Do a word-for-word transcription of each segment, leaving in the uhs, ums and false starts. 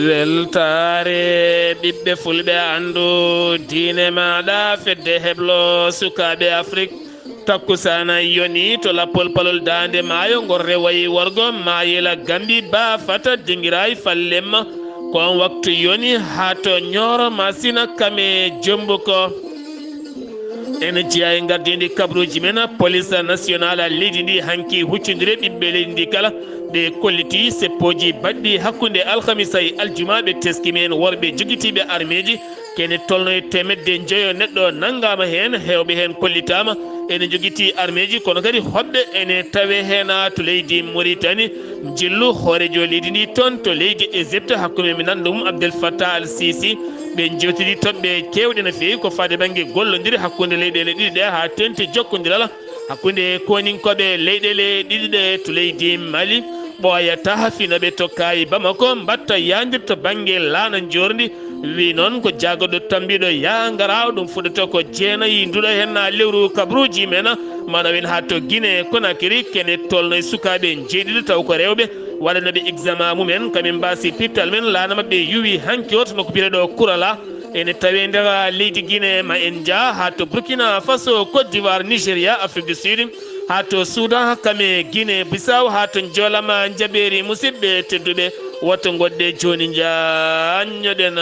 Weltaare ɓiɓɓe fulɓe, anndu diine maaɗa, fedde heblo sukaaɓe Afrik. Takkusaana yoni to lappol palol daande maayo, ngol rewayi worgo, maayela Gambi, ba fata dingiraay fallemma. Ko on waktu yoni haa to Ñooro Masina, kame Jombuko. Ene jeyaa e ngardiindi kabruuji men, Police Nationale leydi ndi hanki huccondire ɓiɓɓe leydi ndi kala. Ɓe kolliti seppooji baɗɗi hakkunde alhamisa e aljuma, ɓe teskii men worɓe jogitiiɓe armeeji. Kene tolno e teemedde njoyo neɗɗo nanngaama heen, heewɓe heen kollitaama. Ene jogiti armeeji, kono kadi hoɓɓe ene tawe heen to leydi Muritani. Njillu hooreejo leydi ndi toon to leydi Égypte, hakkunde mum e nanndo mum Abdel Fattah al Sisi. Ɓe njewtidi toɓɓe keewɗe no feewi ko faade bannge gollondire hakkunde leyɗeele ɗiɗi ɗe, haa teeŋti jokkondiral hakkunde kooninkooɓe leyɗeele ɗiɗi ɗe to leydi Mali. Ɓooyata finooɓe to kaayi Bamako mbaɗta yaajirde to bannge laana njoorndi. Wi noon ko jaagoɗo tambiiɗo yaa ngaraaw, ɗum fuɗɗata ko jeenayi nduɗo heen lewru kabruuji men, mana wen haa to Guinée Conakry, kene tolno e sukaaɓe njeeɗiɗo taw ko rewɓe waɗanooɓe examen mumen, kamin mbaasi pittal men, laana maɓɓe yuwi hanki o to nokku biyeteeɗo Kurala. Ene tawee nder leydi Guinée, ma en njah haa to Burkina Faso, Côte d'Ivoire, Nigeria, Afrique du Sud, haa to Soudan, kame Guinée Bissau, haa to Njolama Njabeeri. Musidɓe tedduɓe, woto ngoɗɗe jooni njaanñoɗen.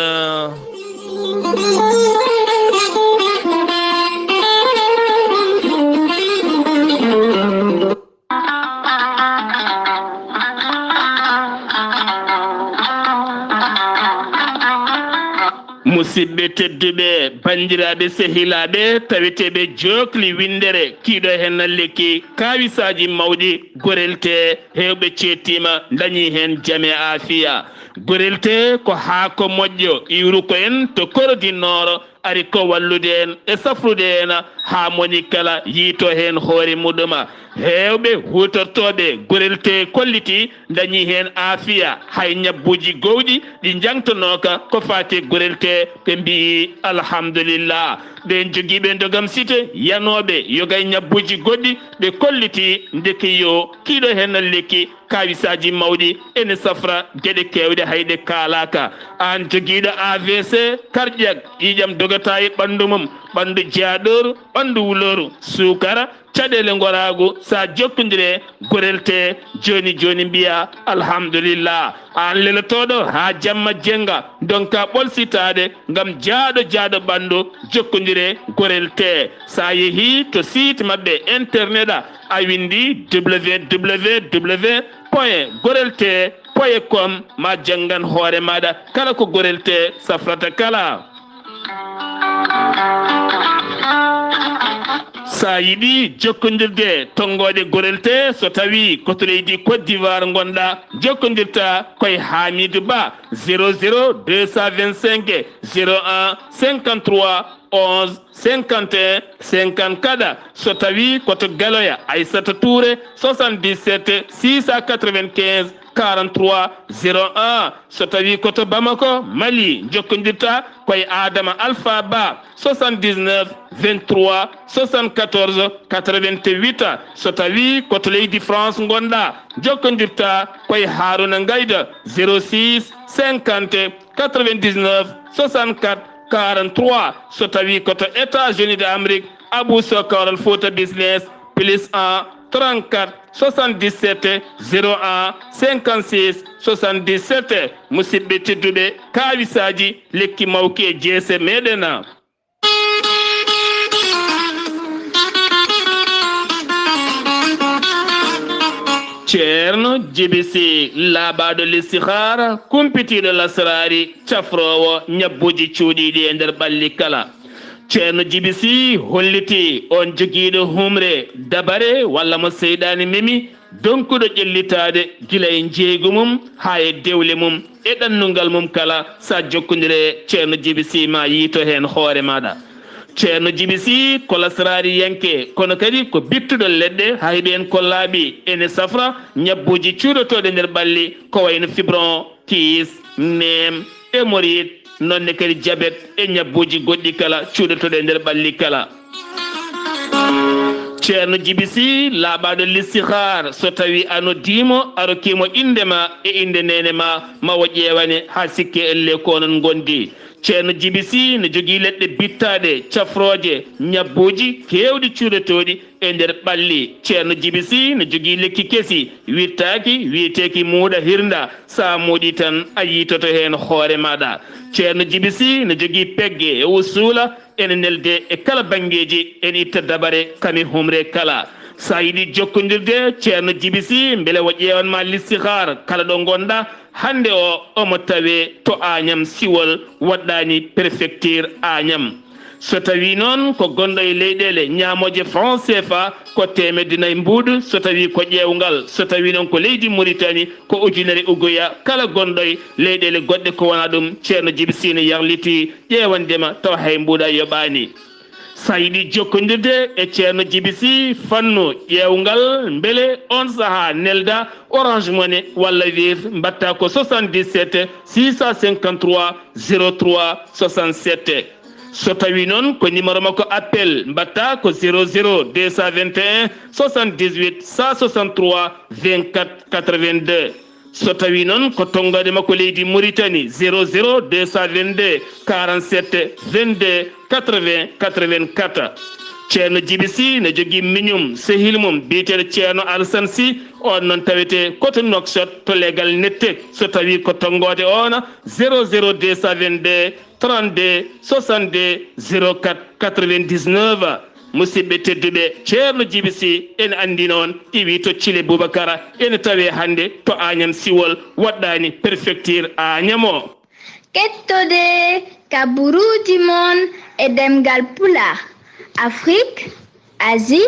Musidɓe tedduɓe, banndiraaɓe, sehilaaɓe, taweteeɓe jookli winndere, kiiɗo heen lekki kaawisaaji mawɗi, Gorel Tee, heewɓe ceettiima, ndañi heen jam e aafiya. Gorel Tee ko haako moƴƴo, iwru ko en to Koro du Nord, ari ko wallude en e safrude en haa moni kala yiito heen hoore muɗuma. Heewɓe huutortooɓe Gorel Tee kolliti ndañi heen aafiya, hay ñabbuuji gowɗi ɗi njaŋtanooka ko faati Gorel Tee, ɓe mbiyi alhamdulillah. Ɓeen jogiiɓe ndogam site yanooɓe yoga e ñabbuuji goɗɗi, ɓe kolliti ndeke yo kiiɗo heen lekki kaawisaaji mawɗi ene safra geɗe keewɗe hay ɗe kaalaaka. Aan jogiiɗo A V C, cardiaque, ƴiiƴam dogata e ɓanndu mum, ɓanndu jaaɗooru, ɓanndu wulooru, suukara, caɗeele ngoraagu, so a jokkondire Gorel Tee jooni jooni mbiya alhamdulillah. Aan lelotooɗo haa jamma jennga, ndonka ɓolsitaade ngam jaaɗo jaaɗo ɓanndu, jokkondire Gorel Tee. So a yehii to site maɓɓe internet a, a winndi w w w point gorel tee point com, ma janngan hoore maaɗa kala ko Gorel Tee safrata kala. So a yiɗi jokkondirde tonngooɗe Gorel Tee, so tawii ko to leydi Côte d'Ivoire ngonɗaa, jokkondirta koye Hamidou Ba, zéro zéro deux cent vingt-cinq zéro un cinquante-trois onze cinquante et un cinquante-quatre. So tawii ko to Galoya, Aissata Touré, soixante-dix-sept six cent quatre-vingt-quinze quarante-trois zéro un. So tawii ko to Bamako, Mali, jokkondirta koye Adama Alpha Ba, soixante-dix-neuf vingt-trois soixante-quatorze quatre-vingt-huit. So tawii ko to leydi France ngonɗaa, jokkondirta koye Haruna Ngayda, zéro six cinquante quatre-vingt-dix-neuf soixante-quatre quarante-trois. So tawii ko to États-Unis d'Amérique, Abou Sokor Al Fouta Business, plus un trente-quatre soixante-dix-sept zéro un cinquante-six soixante-dix-sept. Musidɓe tedduɓe, kaawisaaji lekki mawki e jeese meɗen. Ceerno Jibi Si, laaɓaaɗo listihaara, kumpitiiɗo lasraari, cafroowo ñabbuuji cuuɗiiɗi e nder ɓalli kala. Ceerno Jibi Si holliti on jogiiɗo humre, dabare, walla mo seyɗaani memi, donkuɗo ƴellitaade gila e njeeygu mum haa e dewle mum e ɗannungal mum kala. So a jokkondire Ceerno Jibi Si, ma yiito heen hoore maaɗa. Ceerno Jibi Si ko lasraariyanke, kono kadi ko bittuɗo leɗɗe, haa heɓi en ko laaɓi ene safra ñabbuuji cuuɗotooɗi nder ɓalli, ko wayno fibron, kiis, neem, hémorroïde, Noon ne kadi jabet e ñabbuuji goɗɗi kala cuuɗotooɗi e nder ɓalli kala. Ceerno Jibi Sih, laaɓaaɗo listihar, so tawii a noddiimo, a rokkiimo innde ma e innde neene ma, ma o ƴeewane haa sikke ellee ko onon ngondi. Ceerno Jibi Sih ne jogii leɗɗe bittaaɗe, cafrooje, ñabbuuji keewɗi cuuɗotooɗi e nder ɓalli. Ceerno Jibi Sih ne jogii lekki kesi, wittaaki, wiyeteeki muuɗa hirnda. So a muuɗii tan, a yiitoto heen hoore maaɗa. Ceerno Jibi Sih ne jogii pegge e usuula, ene nelde e kala banngeeji, ene itta dabare kame humre kala. So a yiɗii jokkondirde Ceerno Jibi Sih, mbele o ƴeewan ma listihar kala ɗo ngonɗa, hannde o, omo tawee to Añam Siwol, waɗɗaani prefecture Añam. So tawii noon ko gonɗo e leyɗeele ñaamooje franc C F A, ko teemedde nayi mbuuɗu, so tawii ko ƴeewngal, so tawii noon ko leydi Muritani, ko ujunere ugoya kala gonɗo e leyɗeele goɗɗe ko wonaa ɗum, Ceerno Jibi Sih ne yarlitii ƴeewande ma tawa hay mbuuɗa yoɓaani. So a yiɗii jokkondirde e Ceerno Jibi Sih fannu ƴeewngal, mbele oon sahaa nelda Orange Money walla Wave, mbaɗta ko soixante-dix-sept six cent cinquante-trois zéro trois soixante-sept. So tawii noon ko numéro makko appel, mbaɗta ko zéro zéro deux cent vingt et un soixante-dix-huit cent soixante-trois vingt-quatre quatre-vingt-deux. So tawii noon ko tonngoode makko leydi Muritani, zéro zéro deux cent vingt-deux quarante-sept vingt-deux quatre-vingts quatre-vingt-quatre. Ceerno Jibi Sih ne jogii miñum, sehil mum biyeteeɗo Ceerno Alasan Sih, oon noon tawetee ko to Nouakchott to leegal nette. So tawii ko tonngoode oon, zéro zéro deux cent vingt-deux trente-deux soixante-deux zéro quatre quatre-vingt-dix-neuf. Musidɓe tedduɓe, Ceerno Jibi Sih ene anndi noon, iwi to Thillé Boubacar, ene tawee hannde to Agnam Siwol, waɗɗaani prefecture Agnam o. Kettode kaburuuji mon e ɗemngal Pulaar, Afrique, Asie,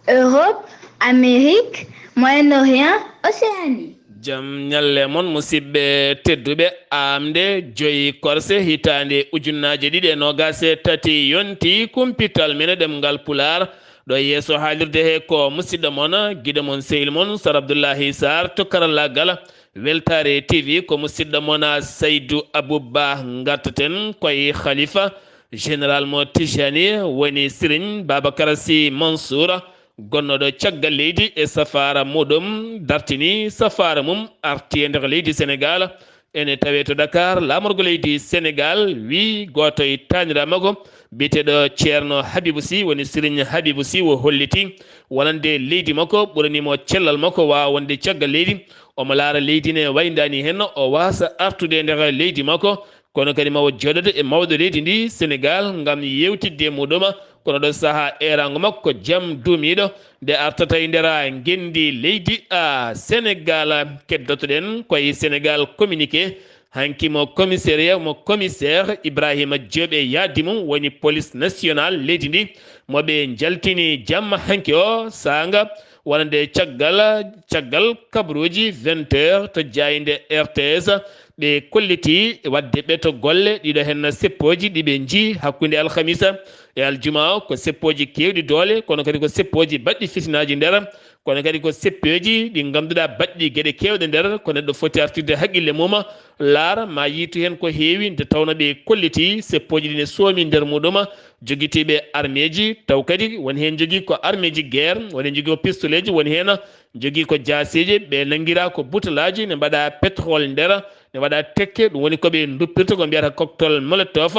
Europe, Amérique, Moyen-Orient, Océanie. Jam ñalle mon, musidɓe tedduɓe. Aamnde joyi korse hitaande ujunnaaje ɗiɗi e noogaas e tati yonti kumpital men e ɗemngal Pulaar. Ɗo yeeso haalirde he ko musidɗo mon, giɗo mon, sehil mon, Sar Abdullahi Sarr to karallaagal. Weltaare T V ko musidɗo mon Saydu Abuba. Ngartaten koye Khalifa Général mo Tijani, woni Serigne Babacar Sy Mansour, gonnooɗo caggal leydi e safaara muɗum, dartini safaara mum, arti e nder leydi Senegal. Ene tawee to Dakar, laamorgo leydi Senegal wii gooto e taaniraaɓe makko, biyeteeɗo Ceerno Habibou Sy, woni Serigne Habibou Sy, o holliti wonande leydi makko, ɓurani mo cellal makko, waawa wonde caggal leydi. Omo laara leydi ne wayndaani heen, o waasa artude e nder leydi makko. Kono kadi ma o jooɗodo e mawɗo leydi ndi, Senegal, ngam yeewtidde e muɗum. Kono ɗo sahaa eeraango makko ko jam duumiiɗo nde artata e nder ngenndi leydi a Senegal. Keddotoɗen koye Senegal communiqué. Hanki mo commissariat, mo commissaire Ibrahima Diop e yaadi mum woni police nationale leydi ndi, mo ɓe njaltini jamma hanki o saanga, wonande caggal, caggal kabaruuji vingt heures to jaaynde R T S. Ɓe kolliti waɗde ɓeto golle ɗiɗo, heen seppooji ɗi ɓe njii hakkunde alhamisa e aljuma o, ko seppooji keewɗi doole, kono kadi ko seppooji baɗɗi fitinaaji nder, kono kadi ko seppooji ɗi ngannduɗaa baɗɗi geɗe keewɗe nder, ko neɗɗo foti artirde haqqille mum, laara ma yiitu heen ko heewi, nde tawno ɓe kolliti seppooji ɗi ne soomi nder muɗum jogitiiɓe armeeji, taw kadi woni heen jogii ko armeeji guerre, woni jogii ko pistoleeji, woni heen jogii ko jaaseeji, ɓe nanngiraa ko butalaaji, ne mbaɗa pétrole nder, ne waɗa tekke, ɗum woni ko ɓe duppirta ko mbiyata cocktail Molotov.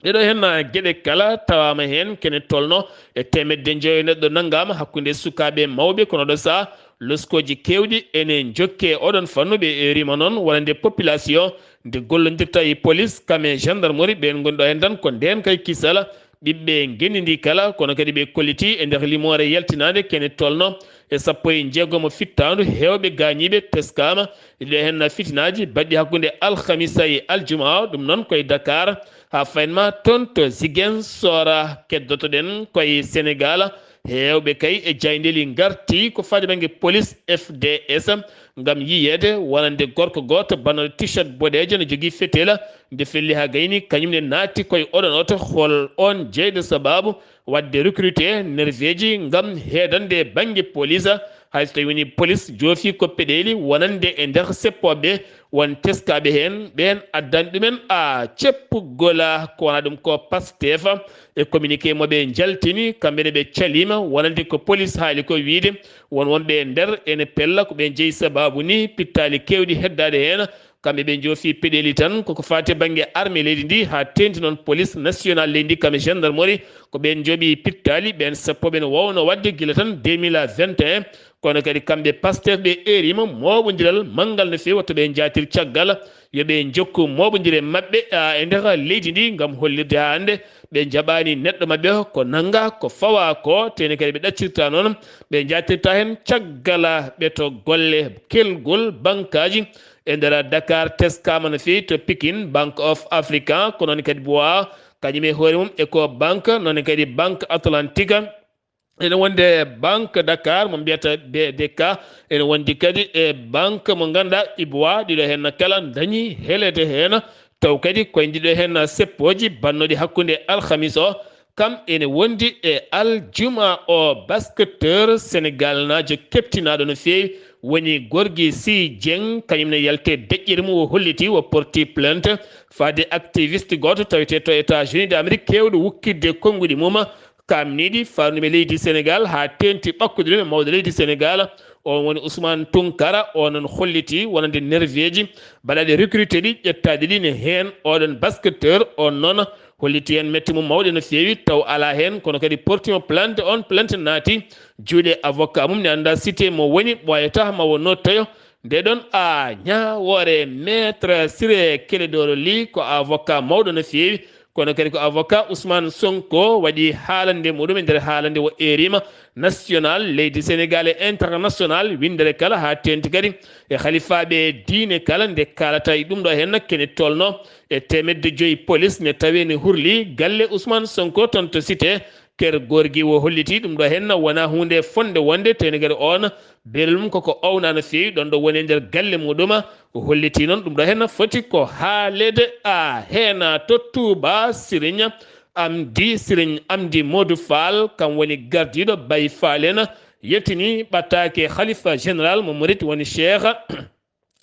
Ɗeɗo heen geɗe kala tawaama heen, kene tolno e teemedde njoyo neɗɗo nanngaama hakkunde sukaaɓe e mawɓe, kono ɗo saha loskooji keewɗi ene njokke oɗon fannu. Ɓe erima noon wonande population nde gollondirta e police, kam e gendarmerie, ɓeen ngoni ɗo heen tan ko ndeen kay kisala. Ɓiɓɓe ngenndi ndi kala, kono kadi ɓe kolliti e nder limoore yaltinaande kene tolno e sappo e jeegomo fittaandu, heewɓe gaañiiɓe teskaama. Ɗiɗo heen fitinaaji baɗɗi hakkunde alhamisa e aljuma o, ɗum noon koye Dakar, haa faynma toon to Ziguinchor. Keddotoɗen koye Senegal, heewɓe kay e jayndeli ngarti ko faade bannge police F D S, ngam yiyeede wonande gorko gooto bannooɗo t-shirt boɗeejo, ne jogii fetela, nde felli haa gayni, kañum ne naati koye oɗon oto. Hol oon jeyɗo sabaabu waɗde recruté nerveeji ngam heedande bannge police? Hay so tawi woni polis joofi ko peɗeeli wonande e nder seppooɓe, won teskaaɓe heen, ɓeen addani ɗumen a ceppugol, ko wona ɗum ko Pastef. E communiqué mo ɓe njaltini, kamɓe ne ɓe caliima, wonande ko polis haali ko wiyde, won wonɓe e nder ene pella ko ɓe jeyi sabaabu ni pittaali keewɗi heddaade heen. Kamɓe ɓe njoofi peɗeeli tan, koko faati e bannge armée leydi ndi, haa teeŋti noon police nationale leydi ndi, kam e gendarmerie, ko ɓeen njooɓi pittaali, ɓeen sappo ɓe ne wowno waɗde gila tan deux mille vingt et un. Kono kadi kamɓe Pastef ɓe eeriima mooɓondiral manngal no feewi, waɗto ɓe njaatir caggal, yo ɓe njokku mooɓondire maɓɓe, a, e nder leydi ndi, ngam hollirde haa hannde ɓe njaɓaani neɗɗo maɓɓe ko nannga, ko fawa ko, teeŋti kadi ɓe ɗaccirta noon, ɓe njaatirta heen caggal ɓe to golle kelgol bankaaji. E nder Dakar teskaama no feewi to Pikine, Bank of Africa, ko noon kadi Boa, kañum e hoore mum Ecobank, noon kadi Banque Atlantique. Ene wonde Banque Dakar, mo mbiyata B D K, ene wondi kadi e banque mo ngannduɗaa Iboa, ɗiɗo heen kala dañi heleede heen. Taw kadi koye ɗiɗo heen seppooji bannooɗi hakkunde alhamis o, kam ene wondi e aljuma o. Basketteur Senegal naajo keptinaaɗo no feewi woni Gorgui Sy Dieng, kañum ne yalte deƴƴere mum o holliti o porti plainte faade activiste gooto tawetee to États-Unis d'Amérique keewɗo wukkitde konnguɗi mum, kaamniiɗi faanduɓe leydi Senegal haa teeŋti ɓakkude ɗum e mawɗo leydi Senegal. On woni Ousmane Tounkara, o noon holliti wonande nerveeji baɗaaɗi recruté ɗi, ƴettaaɗi ɗi ne heen. Oɗon basketteur on noon holliti heen mette mum mawɗe no feewi, taw alaa heen, kono kadi porti mo plainte, on plainte naati juuɗe avocat mum, ne anndaa cité mo woni, ɓooyata ma wonno tayo. Nde ɗon a ñaawoore Maître Ciré Clédor Ly ko avocat mawɗo no feewi, kono kadi ko avocat Ousmane Sonko waɗi haalande muɗum e nder haalande o eeriima national leydi Senegal e international winndere kala haa teeŋti kadi e halifaaɓe diine kala nde kaalata e ɗum ɗo heen kene tolno e teemedde joyi police ne tawi ne hurli galle Ousmane Sonko toon to cité Ker Gorgui o holliti ɗum ɗo heen wonaa huunde fotnde wonde teeŋti kadi oon beelol mum koko owna no feewi ɗoon ɗo woni e nder galle muɗum. O holliti noon ɗum ɗo heen foti ko haalede a heen to Touba Serigne Amdi, Serigne Amdi Modou Fall, kam woni gardiiɗo Baye Fall en, yettini ɓattaake Khalifa général mo Murit woni Cheikh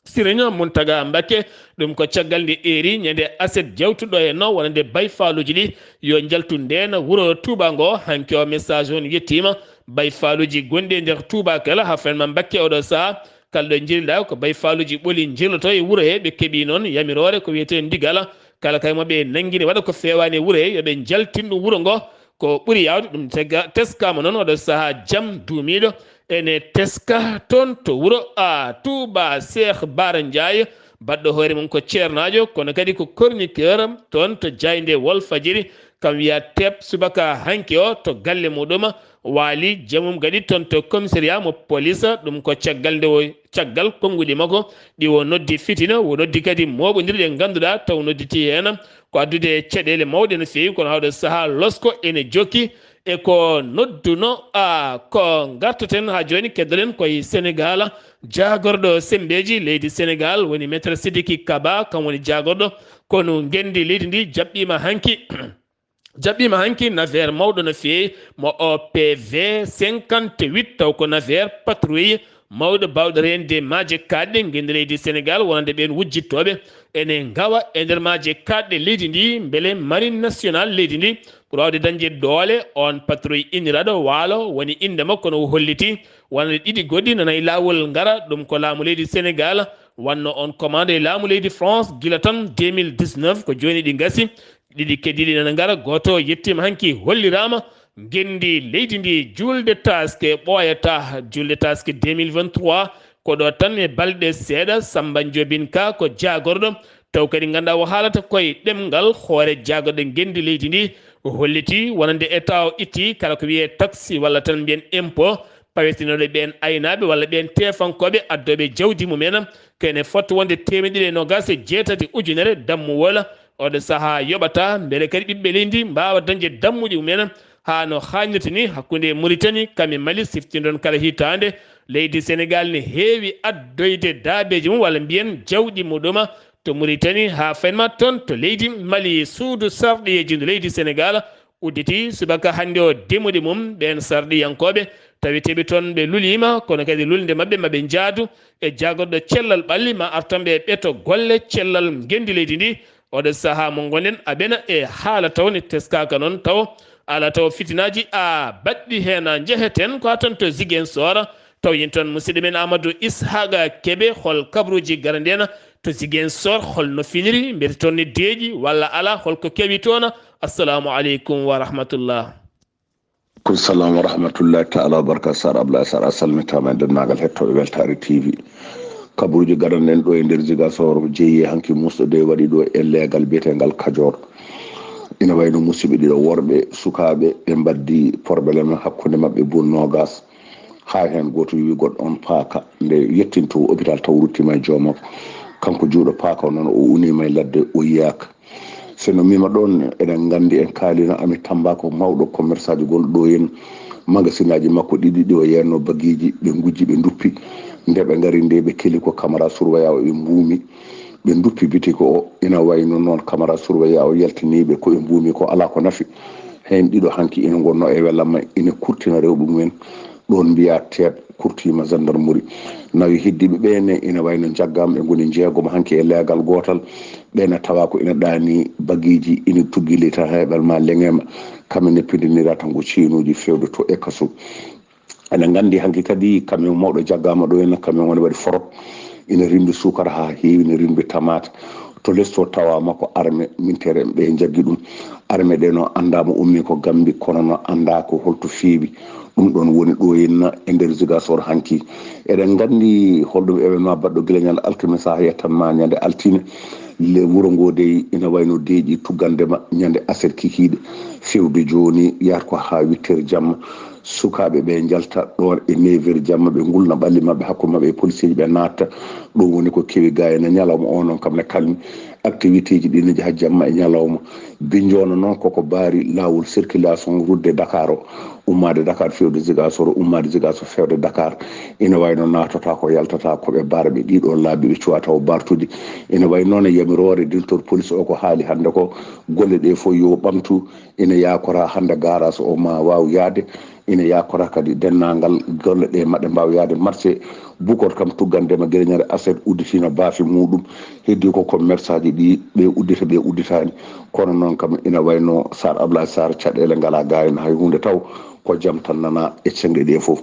Serigne Mountaga Mbacké. Ɗum ko caggal nde eeri ñande aset jawtuɗo e no wonande Baye Falluji ɗi yo njaltu ndeen wuro Touba ngo. Hanki o message on yettiima Baye Falluji gonɗi e nder Touba kala haa fenma Mbacké oɗo sahaa. Kala ɗo njilɗa ko Baye Falluji ɓoli njilloto e wuro he, ɓe keɓi noon yamiroore ko wiyetee ndigal. Kala kay mo ɓe nanngini waɗa ko feewaani e wuro he, yo ɓe njaltin ɗum wuro ngo ko ɓuri yaawde. Ɗum tega-, teskaama noon oɗo sahaa jam duumiiɗo ene teska toon to wuro a Touba Cheikh Bara Ndiaye, baɗɗo hoore mum ko ceernaajo, kono kadi ko chroniqueur toon to jaaynde Walfadjiri. Kam wiya teep subaka hanki o to galle muɗum waali jamum gadi toon to commissariat mo police. Ɗum ko caggal nde o, caggal konnguɗi makko ɗi o noddi fitina, o noddi kadi mooɓondirɗe ngannduɗaa taw nodditi heen ko addude caɗeele mawɗe no feewi, kono hawɗo sahaa losko ene jokki e ko nodduno a ko ngartaten haa jooni keddoɗen koye Senegal. Jaagorɗo semmbeeji leydi Senegal woni Maître Sidiki Kaba, kam woni jaagorɗo konu ngenndi leydi ndi jaɓɓiima hanki. Jaɓɓiima hanki nafeer mawɗo no feewi mo O P V cinquante-huit, taw ko nafeer patrouille mawɗo baawɗo reende maaje kaaɗɗe ngenndi leydi Senegal, wonande ɓeen wujjittooɓe ene ngawa e nder maaje kaaɗɗe leydi ndi, mbele marine nationale leydi ndi ɓura waawde dañde doole. On patrouille inniraaɗo waalo woni innde makko no o holliti, wonande ɗiɗi goɗɗi nana e laawol ngara, ɗum ko laamu leydi Senegal, wanno on commande e laamu leydi France gila tan deux mille dix-neuf, ko jooni ɗi ngasi. Ɗiɗi keddiiɗi nana ngara, gooto yettiima hanki, holliraama ngenndi leydi ndi juulde taaske ɓooyata, juulde taaske deux mille vingt-trois, ko ɗo tan e balɗe seeɗa. Samba Njoobin Ka ko jaagorɗo, taw kadi ngannduɗaa o haalata koye ɗemngal hoore jaagorɗo ngenndi leydi ndi, o holliti wonande État o itti kala ko wiyee taxe walla tan mbiyen impôt, pawetinooɗo ɓeen aynaaɓe walla ɓeen teefankooɓe addooɓe jawdi mumen, ko ene fota wonde teemedde ɗiɗi e noogaas e jeetati ujunere dammuwol. Oɗo sahaa yoɓata mbele kadi ɓiɓɓe leydi ndi mbaawa dañde dammuɗi mumen haa no haanirta ni hakkunde Mauritanie kam e Mali. Siftinɗon kala hitaande leydi Senegal ne heewi addoyde daabeeji mum walla mbiyen jawɗi muɗum to Mauritanie haa fenma toon to leydi Mali. Suudu sarɗiyeeji ndu leydi Senegal Udditi subaka hannde o demude mum ɓeen sarɗiyankooɓe taweteeɓe toon ɓe luliima, kono kadi lulnde maɓɓe maɓe njaadu e jaagorɗo cellal ɓalli ma artan ɓe ɓeto golle cellal ngenndi leydi ndi. Oɗo sahaa mo ngonɗen aɓena e haala taw ne teskaaka noon taw ala taw fitinaaji a baɗɗi heen a njeheten ko a toon to Ziguinchor. Taw yen toon musidɗo men Amadou Ishaqa Kebe hol kabaruuji garanɗi en to Ziguinchor holno finiri mbete toon ne deeƴi walla alaa holko kewi toon? Assalamu aleykum wa rahmatullah. Aleykum salam wa rahmatullahi taala wa baraka. Sar Ablaye Sar a salmitaama e denndaangal hettooɓe Weltaare T V. Kabaruuji garanɗen ɗo e nder Ziguinchor jeyi e hanki musɗo de waɗi ɗo e leegal biyeteengal Kajoor. Ina wayno musidɓe ɗiɗo worɓe sukaaɓe ɓe mbaddi problème hakkunde maɓɓe buun noogas. Haa heen gooto wiwi goɗɗo on paaka nde yettinto hôpital taw ruttima e joomam. Kanko juuɗo paaka o noon o unima e ladde o yiyaaka. Seno mima ɗon eɗen nganndi en kaalino ami Tamba ko mawɗo commerçaji gonɗo ɗo en. Magasinaji makko ɗiɗi ɗi o yeenno bagiiji ɓe ngujji ɓe nduppi. Nde ɓe ngari nde ɓe keli ko caméra surveillant o ɓe mbuumi. Ɓe nduppi bitiki o ina wayno noon caméra surveillant o yaltiniɓe ko ɓe mbuumi ko alaa ko nafi. Heen ɗiɗo hanki ina ngonno e welamma ina kurtina rewɓe mumen. Ɗoon mbiya teeɓ kurtiima gendarmerie. Nawi heddiiɓe ɓee ne ina wayno njaggaama ɓe ngoni njeegom hanki e leegal gootal. Ɓee ne tawa ko ina ɗaani bagiiji ina tuggilita heeɓal ma leŋeema. Kamɓe ne pindinira tan ko ciinuuji feewde to e kaso. Eɗen nganndi hanki kadi camion mawɗo jaggaama ɗo ene camion woni waɗi forok ina rimbi suukara haa heewi ina rimbi tamaate. To les to tawaama ko arme mintere ɓe jaggi ɗum. Arme ɗe no anndaama ummi ko Gambi kono no anndaa ko holto feewi. Ɗum ɗon woni ɗo henna e nder Ziguinchor hanki. Eɗen nganndi holɗum événement baɗɗo gila ñande alkamisa haa yettan ma ñande altine. Le wuro ngo dey ina wayno deeƴi tuggandema ñande aset kikiiɗe fewde jooni yahat ko haa huit heures jamma. Sukaaɓe ɓe njalta ɗoon e neuf heures jamma ɓe ngulna ɓalli maɓɓe hakkunde maɓɓe e policeeji ɓe naatta. Ɗum woni ko kewi gayna ñalawma o noon kam ne kalmi. Activité ji ɗi ne njaha jamma e ñalawma. Binnjoono noon koko baari laawol circulation rudde Dakar o, ummaade Dakar fewde Ziguinchor, ummaade Ziguinchor fewde Dakar. Ina wayno naatata ko yaltata ko ɓe baara ɓe ɗiɗo laabi ɓe cuwa taw bartude. Ina wayi noon e yamiroore directeur police o ko haali hannde ko golle ɗe fof yo ɓamtu. Ina yakora hannde garage o ma waaw yahde. Ina yakora kadi denndaangal golle ɗe maɗe mbaaw yahde marché. Bukot kam tuggandema gila ñande aset udditiino baafe muɗum. Heddi ko commerçaji ɗi ɓe uddita ɓe udditaani. Kono noon kam ina wayno Sar Ablaye Sar caɗeele ngala gayno hay huunde taw ko jam tan nana e ceŋɗe ɗe fof.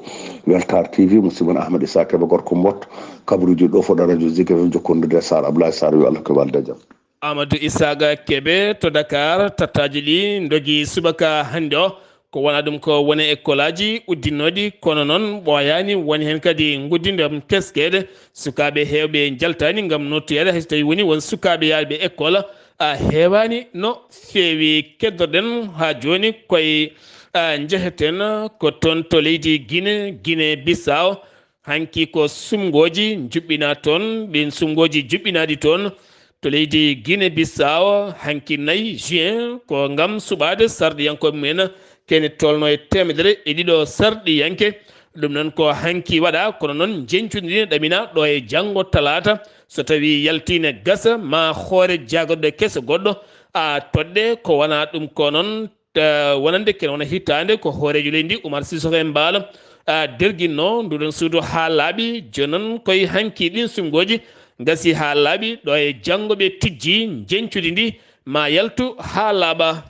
Weltaare T V musidɗo mon Ahmed Issa Kebe gorko Mbot, kabaruuji ɗo foɗa radio Zik F M jokkondirde e Sar Ablaye Sar yo Allah ko walde jam. Amadou Isaaga Kebe to Dakar, tattaaji ɗi ndogi subaka hannde o. Ko wona ɗum ko wone ekkolaaji uddinooɗi, kono noon ɓooyaani, woni heen kadi nguddidam teskeede. Sukaaɓe heewɓe njaltaani ngam nottoyeede, hay so tawii woni won sukaaɓe yahɓe ekkol a heewaani no feewi. Keddoɗen haa jooni koye a njeheten ko toon to leydi Gine, Gine Bissau. Hanki ko sumngooji njuɓɓinaa toon, ɗiin sumngooji juɓɓinaaɗi toon to leydi Gine Bissau, hanki nayi juin, ko ngam suɓaade sarɗiyankooɓe mumen kene tolno e teemedere e ɗiɗo sarɗiyanke. Ɗum noon ko hanki waɗa, kono noon njeñcudi ndi ne ɗaminaa ɗo e janngo talaata, so tawii yaltii ne gasa ma hoore jaagoɗo keso goɗɗo a toɗɗe, ko wonaa ɗum ko noon. Wonande kene wona hitaande ko hooreejo leydi ndi Umar Sissoco Embaló derginno nduɗon suudu haa laaɓi. Jooni noon koye hanki ɗin sumngooji ngasi haa laaɓi, ɗo e janngo ɓe tijji njeñcudi ndi ma yaltu haa laaɓa.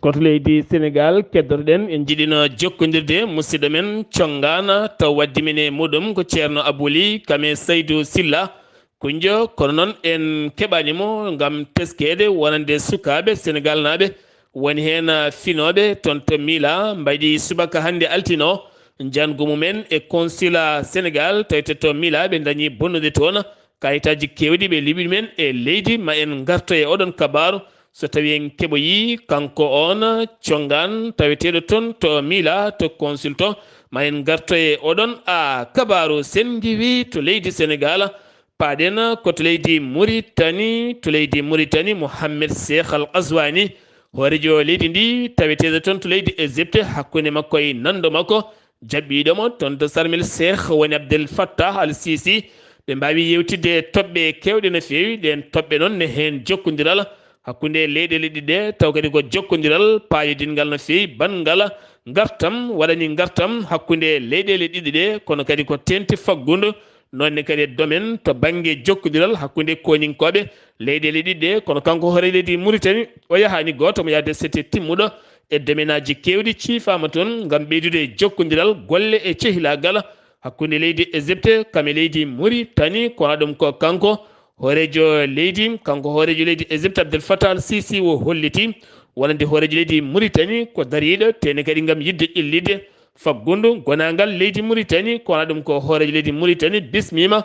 Koto leydi Senegaal keddotoɗen, en njiɗino jokkondirde musidɗo men Conngaana taw waddi men e muɗum ko Ceerno Abuli Kame Saydu Silla. Kunjo, kono noon en keɓaani mo ngam teskeede wonande sukaaɓe Senegaalnaaɓe woni heen finooɓe toon to Miila mbaydi subaka hannde altine o. Njanngu mumen e consulat Senegaal tawete to Miila ɓe ndañi bonnude toon kayitaaji keewɗi ɓe liɓi ɗumen e leydi. Ma en ngarto e oɗon kabaaru so tawii en keɓoyii kanko oon Conngaan taweteeɗo toon to Miila to consulto. Ma en ngarto e oɗon a kabaaru sen ngiwi to leydi Senegaal. Paaɗen ko to leydi Muritani, to leydi Muritani, Mohammed Seekh Al Qaswani, hooreejo leydi ndi, taweteeɗo toon to leydi Égypte, hakkunde makko e nanndo makko, jaɓɓiiɗo mo toon to Sarmel Seekh woni Abdel Fattah Al Sisi. Ɓe mbaawi yeewtidde e toɓɓe keewɗe no feewi, ɗeen toɓɓe noon ne heen jokkondiral hakkunde leyɗeele ɗiɗi ɗe, taw kadi ko jokkondiral paayodingal no feewi banngal ngartam, waɗani ngartam hakkunde leyɗeele ɗiɗi ɗe, kono kadi ko teeŋti faggudu. Noon ne kadi e domaine to bannge jokkondiral hakkunde koninkooɓe leyɗeele ɗiɗi ɗe, kono kanko hooreejo leydi Mauritanie, o yahaani gooto, omo yahde sete timmuɗo e domaine aji keewɗi, ciifaama toon ngam ɓeydude jokkondiral golle e cehilaagal hakkunde leydi Égypte kam e leydi Mauritanie. Kono ɗum ko kanko hooreejo leydi, kanko hooreejo leydi Égypte, Abdel Fattah al Sisi, o holliti wonande hooreejo leydi Mauritanie ko dariiɗo, teeŋti kadi ngam yiɗde ƴellitde faggudu gonaangal leydi Mauritanie. Kono ɗum ko hooreejo leydi Mauritanie bismiima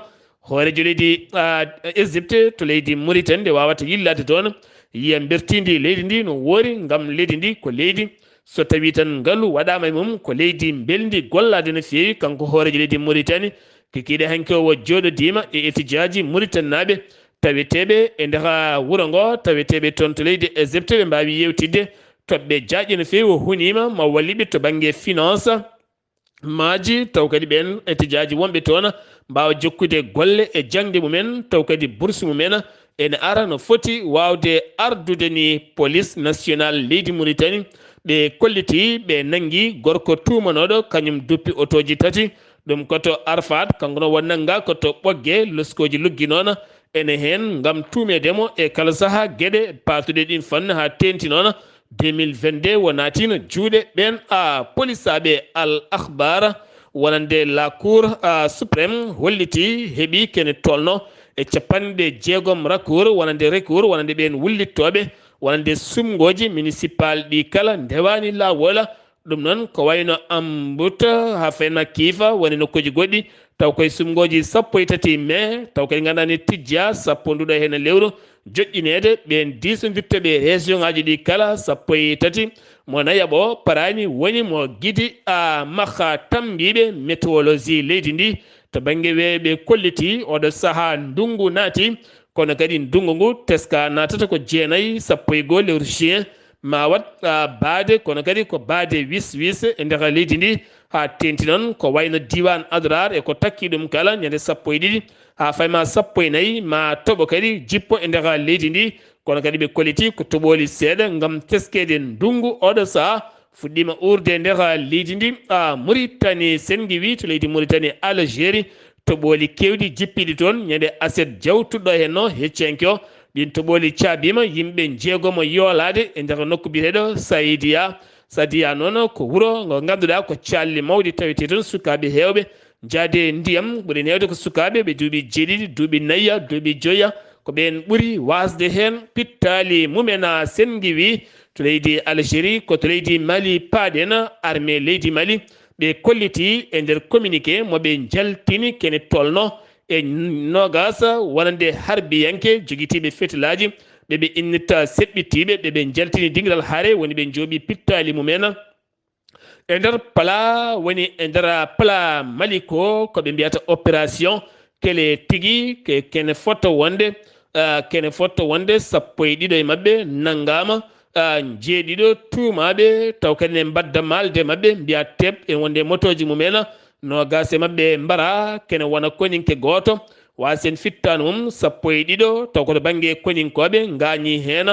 hooreejo leydi, ah, Égypte to leydi Mauritanie, nde waawata yillaade toon, yiya mbertiindi leydi ndi no woori, ngam leydi ndi ko leydi, so tawii tan ngalu waɗaama e mum, ko leydi mbelndi gollaade no feewi. Kanko hooreejo leydi Mauritanie, kikiiɗe hanki o, o jooɗodiima e etijaaji Mauritanie-naaɓe taweteeɓe e nder wuro ngo, taweteeɓe toon to leydi Égypte, ɓe mbaawi yeewtidde toɓɓe jaajɗe no feewi. O huniima ma walliɓe to bannge finance, maaji, taw kadi ɓeen etijaaji wonɓe toon mbaawa jokkude golle e jaŋde mumen, taw kadi bourse mumen ene ara no foti waawde ardude ni. Police nationale leydi Mauritanie, ɓe kolliti, ɓe nanngi gorko tuumanooɗo, kañum duppi otooji tati. Ɗum ko to Arfat, kanko noon won nanngaa ko to Ɓoggee, loskooji luggi noon ene heen ngam tuumeede mo e kala sahaa geɗe paatuɗe ɗiin fannu, haa teeŋti noon deux mille vingt-deux o naatiino juuɗe ɓeen. A, polisaaɓe Al Akhbar wonande la Cour, a, suprême holliti heɓi kene tolno e capanɗe jeegom recours wonande, recours wonande ɓeen wullittooɓe wonande sumngooji municipal ɗi kala ndewaani laawol. Ɗum noon ko wayno Ambut haa fayma Kiifa, woni nokkuuji goɗɗi, taw koye sumngooji sappo e tati mai, taw kadi ngannduɗaa ne tijjaa sappo nduɗo heen lewru joƴƴineede, ɓeen diisondirta ɓe région ŋaaji ɗi kala sappo e tati. Mo nayaɓo paraani woni mo Gidi a Maxa Tambiiɓe météorologie leydi ndi, to bannge weeyo ɓe kolliti oɗo sahaa ndunngu naati, kono kadi ndunngu ngu teska naatata ko jeenayi, sappo e goo lewru juin, ma waɗ, a, baade, kono kadi ko baade wis wis e nder leydi ndi, haa teeŋti noon ko wayno diiwaan Adrar e ko takki ɗum kala, ñande sappo e ɗiɗi haa fayma sappo e nayi, ma toɓo kadi jippo e nder leydi ndi. Kono kadi ɓe kolliti ko toɓooli seeɗa ngam teskeede ndunngu oɗo sahaa fuɗɗiima uurde e nder leydi ndi. A, Mauritanie, Senngi wi to leydi Mauritanie, Algérie, toɓooli keewɗi jippiiɗi toon ñande aset jawtuɗo heen o, hecciyanke o. Ɗiin toɓooli caabiima yimɓe njeegomo yoolaade e nder nokku biyeteeɗo Saidia. Saidia noon ko wuro ngo ngannduɗaa ko calli mawɗi tawetee toon, sukaaɓe heewɓe njaade ndiyam, ɓuri neewde ko sukaaɓe ɓe duuɓi jeeɗiɗi, duuɓi nayi, duuɓi joyi, ko ɓeen ɓuri waasde heen pittaali mumen. A, Senngi wi to leydi Algérie, ko to leydi Mali paaɗen, armée leydi Mali, ɓe kolliti e nder communiqué mo ɓe njaltini kene tolno e noogaas wonande harbiyanke jogitiiɓe fetilaaji, ɓe ɓe innirta seɓɓitiiɓe, ɓe ɓe njaltini dingiral hare, woni ɓe njooɓi pittaali mumen e nder pla, woni e nder pla Maliko, ko ɓe mbiyata opération kele tigi, ke-, kene fotto wonde, ah, kene fotto wonde sappo e ɗiɗo e maɓɓe nanngaama, ah, njeeɗiɗo tuumaaɓe, taw kadi ne mbadda maalde maɓɓe, mbiya teɓ, e wonde motooji mumen, noogaas e maɓɓe mbara, kene wona koninke gooto, waasen fittaandu mum sappo e ɗiɗo, taw ko to bannge koninkooɓe ngaañi heen,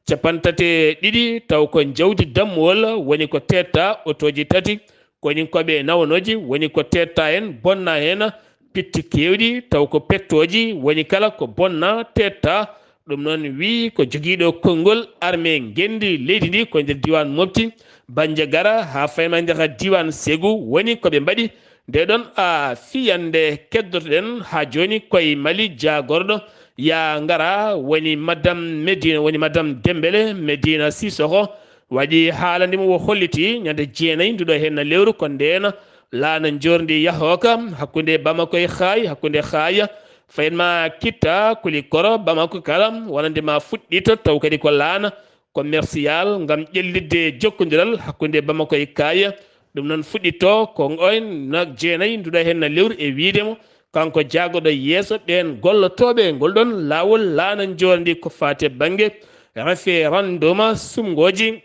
capanɗe tati e ɗiɗi, taw ko jawdi dammuwol woni ko teetta, otooji tati, koninkooɓe nawanooji woni ko teetta heen, bonna heen, pitti keewɗi, taw ko pettooji woni kala ko bonna, teetta. Ɗum noon wii ko jogiiɗo konngol armée ngenndi leydi ndi ko nder diiwaan Mopti, Bandiagara, haa fayma nder diiwaan Ségou woni ko ɓe mbaɗi. Nde ɗon, a, fiyannde keddotoɗen haa jooni koye Mali, jaagorɗo yaa ngara woni Madame Medina, woni Madame Dembélé Medina Sissoko, waɗi haalande mum o holliti ñande jeenayi nduɗo heen lewru ko ndeen laana njoorndi yahooka hakkunde Bamako e Xaay, hakkunde Xaay fayma Kitta, Kulikoro, Bamako kala wonande ma fuɗɗito, taw kadi ko laana commercial ngam ƴellitde jokkondiral hakkunde Bamako e Kaaya. Ɗum noon fuɗɗitto ko oyn na jeenayi nduɗo heen na lewru e wiide mo kanko jaagoɗo yeeso ɓeen gollotooɓe ngol ɗon laawol laana njoorndi ko faati e bannge référendum, sumngooji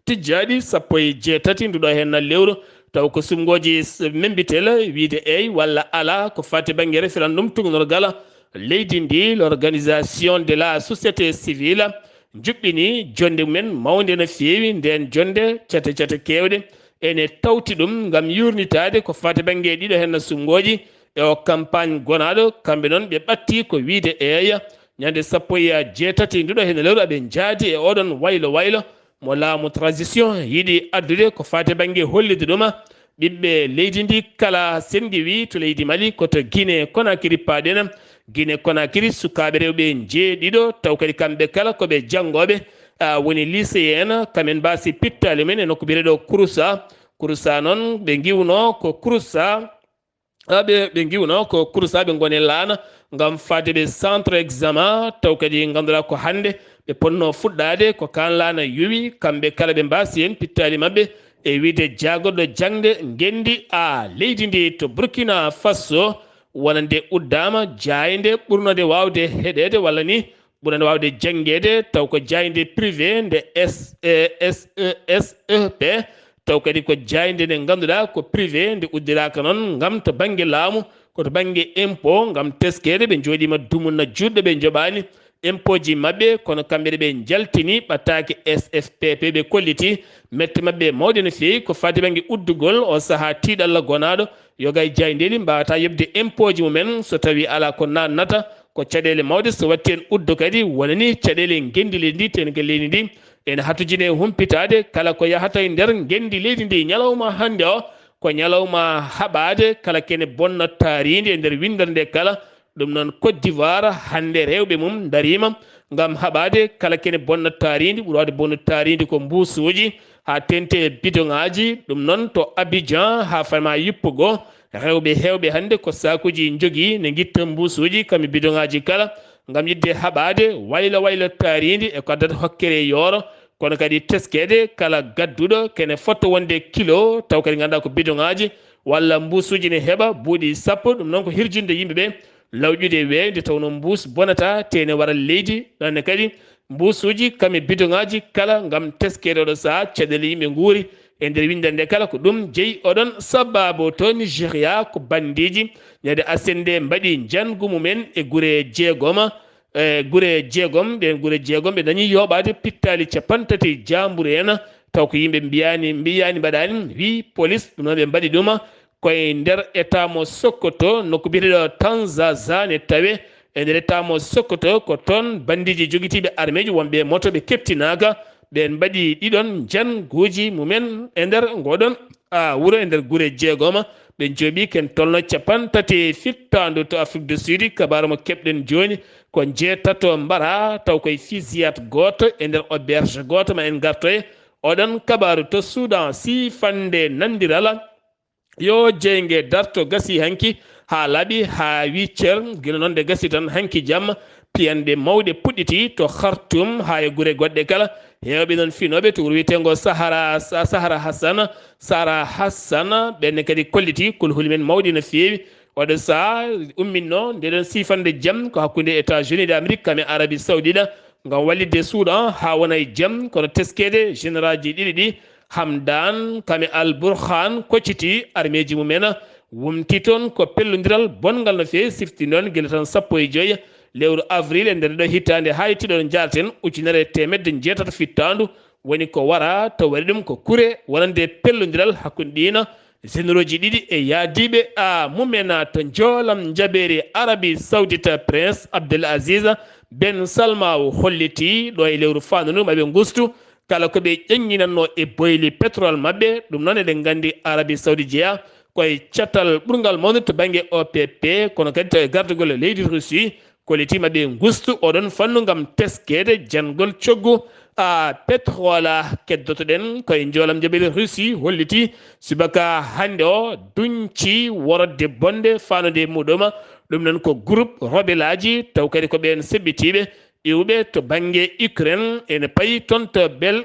tijjaaɗi sappo e jeetati nduɗo heen na lewru, taw ko sumngooji s-, membitel wiide eey walla alaa ko faati e bannge référendum tuugnorgal leydi ndi, l'organisation de la société civile, njuɓɓini jonnde mumen mawnde no feewi. Ndeen jonnde, cate cate keewɗe ene tawti ɗum ngam yuurnitaade ko faati bannge ɗiɗo heen suɓngooji e o campagne gonaaɗo. Kamɓe noon ɓe ɓatti ko wiyde eeya, ñande sappo e jeetati nduɗo heen lewru aɓe njaadi e oɗon waylo waylo mo laamu transition yiɗi addude ko faati bannge hollitde ɗuma ɓiɓɓe leydi ndi kala. Senngi wi to leydi Mali, ko to Guinée Conakry paaɗen. Guinée Conakry, sukaaɓe rewɓe njeeɗiɗo, taw kadi kamɓe kala ko ɓe janngooɓe, a, woni lycéen, kamen mbaasi pittaali men e nokku biyeteeɗo Kouroussa. Kouroussa noon, ɓe ngiwno ko Kouroussa, a, ɓe, ɓe ngiwno ko Kouroussa, ɓe ngoni laana ngam fadde ɓe centre examen, taw kadi ngannduɗaa ko hannde ɓe potno fuɗɗaade. Ko kaan laana yowi, kamɓe kala ɓe mbaasi heen pittaali maɓɓe e wiyde jaagorɗo jaŋde ngenndi a leydi ndi to Burkina Faso, wonande uddaama jaaynde ɓurnode waawde heɗeede walla ni ɓurani waawde janngeede, taw ko jaaynde privé nde S E S E S E P, taw kadi ko jaaynde nde ngannduɗaa ko privé, nde uddiraaka noon ngam to bannge laamu, ko to bannge impôt, ngam teskeede. Ɓe njooɗiima dumunna juutɗo, ɓe njoɓaani impôt ji maɓɓe, kono kamɓe ɗe ɓe njaltini ɓattaake S F P P, ɓe kolliti mette maɓɓe mawɗe no feewi ko faati bannge uddugol o sahaa tiiɗalla gonaaɗo. Yoga e jaayndeeli mbaawata yoɓde impôt ji mumen so tawii alaa ko naatnata, ko caɗeele mawɗe. So watti en uddo kadi, wonani caɗeele ngenndi leydi ndi, teeŋti leydi ndi ene hatojini e humpitaade kala ko yahata e nder ngenndi leydi ndi. Ñalawma hannde o ko ñalawma haɓaade kala kene bonna taariindi e nder winndere nde kala. Ɗum noon, Côte d'Ivoire, hannde rewɓe mum ndariima ngam haɓaade kala kene bonna taariindi. Ɓuri waawde bonnude taariindi ko mbuusuuji, haa teeŋti e bidoŋaaji. Ɗum noon, to Abidjan, haa fama yippugo, rewɓe heewɓe hannde ko saakuuji njogii, ne ngitta mbuusuuji kam e bidoŋaaji kala ngam yiɗde haɓaade waylo waylo taariindi e ko addata hokkere e yooro, kono kadi teskeede kala gadduɗo kene fotto wonde kilo, taw kadi ngannduɗaa ko bidoŋaaji walla mbuusuuji ne heɓa buuɗi sappo. Ɗum noon ko hirjinde yimɓe ɓe lawƴude weeyo, nde tawnoo mbuus bonata, tee ne wara leydi. Ɗon ne kadi mbuusuuji kam e bidoŋaaji kala ngam teskeede oɗo sahaa caɗeele yimɓe nguuri e nder winndere nde kala. Ko ɗum jeyi oɗon sabaabu to Nigeria, ko banndiiji ñande aset nde mbaɗi njanngu mumen e gure jeegoma, e gure jeegom, ɗeen gure jeegom ɓe dañi yooɓaade pittaali capanɗe tati jaamburu en, taw ko yimɓe mbiyaani, mbiyaani mbaɗaani, wi polis, ɗum noon ɓe mbaɗi ɗuma koye nder état mo Sokoto, nokku biyeteeɗo Tanzaza ne tawe e nder état mo Sokoto, ko toon banndiiji jogitiiɓe armeeji wonɓe e moto ɓe keɓtinaaka, ɓeen mbaɗi ɗiɗon njannguuji mumen e nder ngoɗon, a, wuro, e nder gure jeegoma. Ɓe njooɓi ken tolno capanɗe tati fittaandu to Afrique du Sud. Kabaaru mo keɓɗen jooni ko njeetato mbara, taw koye fusillade gooto e nder auberge gooto. Ma en ngartoye oɗon kabaaru to Soudan, siifannde nanndiral. Yo jeynge darto gasi hanki haa laaɓi, haa huit heures, gila noon nde gasi tan hanki jamma, piyanɗe mawɗe puɗɗiti to Khartoum haa e gure goɗɗe kala. Heewɓe noon finooɓe to wuro wiyeteengo Sahara, Sa-, Sahara Hassana, Sahara Hassana, ɓenne kadi kolliti kulhuli men mawɗi no feewi. Oɗo sahaa umminno nde ɗon siifannde jam ko hakkunde États-Unis d'Amérique kam e Arabie Saoudite ngam wallitde Soudan haa wona e jam, kono teskeede généralji ɗiɗi ɗi, Hamdan kam e Al Burhan, kocciti armeeji mumen, wumti toon ko pellondiral bonngal no feewi, sifti noon gila tan sappo e joy lewru avril e nder ɗo hitaande haa e tiɗo njaarten ujunere e teemedde njeetato fittaandu, woni ko wara, to waɗi ɗum ko kure wonande pellondiral hakkunde ɗiina généraux ji ɗiɗi e yaadiiɓe a mumen to njoolam njabeeri Arabie Saoudite. Prince Abdel Aziz Ben Salma o holliti ɗo e lewru faandu ndu maɓe ngustu kala ko ɓe ƴeññinannoo e boyli pétrole maɓɓe. Ɗum noon eɗen nganndi Arabie Saoudite jeyaa koye catal ɓurngal mawnude to bannge O P P, kono kadi taw e gardagol leydi Russie, kolliti maɓɓe ngustu oɗon fannu ngam teskeede janngol coggu a pétrole. Keddotoɗen koye njoolam njabeeri Russie holliti subaka hannde o duñci worodde bonde faanode e muɗum. Ɗum noon ko groupe rebelaaji, taw kadi ko ɓeen seɓɓitiiɓe iwɓe to bannge Ukraine, ene payi toon to Bel-,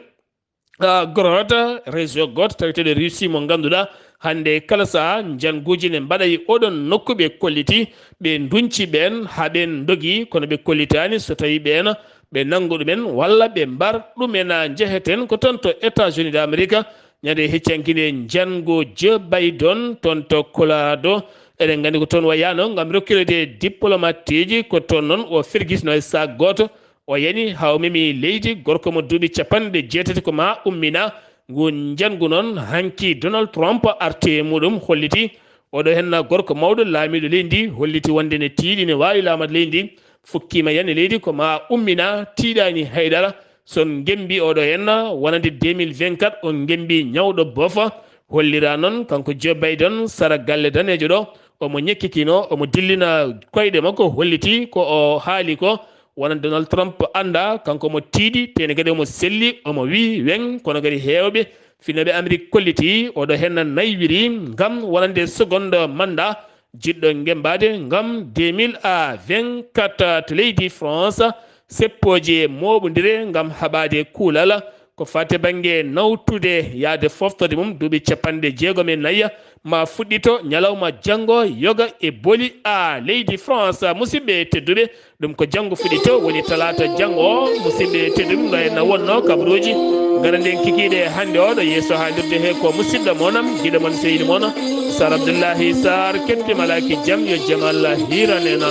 a, Gorod, région gooto taweteeɗo Russie mo ngannduɗaa hannde kala sahaa njannguuji ne mbaɗa e oɗon nokku. Ɓe kolliti, ɓe nduñci ɓeen haa ɓeen ndogi, kono ɓe kollitaani so tawii ɓeen ɓe nanngu ɗumen walla ɓe mbar ɗumen. Njeheten ko toon to États-Unis d'Amérique, ñande heccankinde njanngu Joe Biden toon to Colorado. Eɗen nganndi ko toon o yaano ngam rokkireede diplomateeji, ko toon noon o fergisno e saak gooto, O yani haa o memi leydi, gorko mo duuɓi capanɗe jeetati ko maa ummina. Ngu njanngu noon hanki Donald Trump arti e muɗum holliti oɗo henna gorko mawɗo laamiiɗo leydi ndi holliti wonde ne tiiɗi ne waawi laamade leydi ndi. Fukkiima yani leydi ko maa ummina, tiiɗaani haydara. So on ngembi oɗo henna wonande deux mille vingt-quatre, on ngembi ñawɗo bofa. Hollira noon kanko Joe Biden sara galle daneejo ɗo, omo ñekkikino, omo dillina koyɗe makko, holliti ko o haali ko. Wonande Donald Trump annda, kanko mo tiiɗi, tene kadi omo selli, omo wi weŋ, kono kadi heewɓe finooɓe Amerik kolliti oɗo henna naywiri ngam wonande seconde manda jiɗɗo ngembaade ngam deux mille vingt-quatre to leydi France, seppooje mooɓondire ngam haɓaade kuulal. Ko fate bannge nawtude yaade foftorde mum duuɓi capanɗe jeegom e nayi ma fuɗɗito ñalawma janngo yoga e boli a leydi France. Musidɓe tedduɓe, ɗum ko janngo fuɗɗito, woni talaata janngo o. Musidɓe tedduɓe, no en wonno kabaruuji, ngara nden kikiiɗe hannde oɗo yeeso haalirde he ko musidɗo mon, giɗo mon, seydi mon, Sar Abdullahi Sar, ketti malaaki jam, yo jam Allah hiiran en.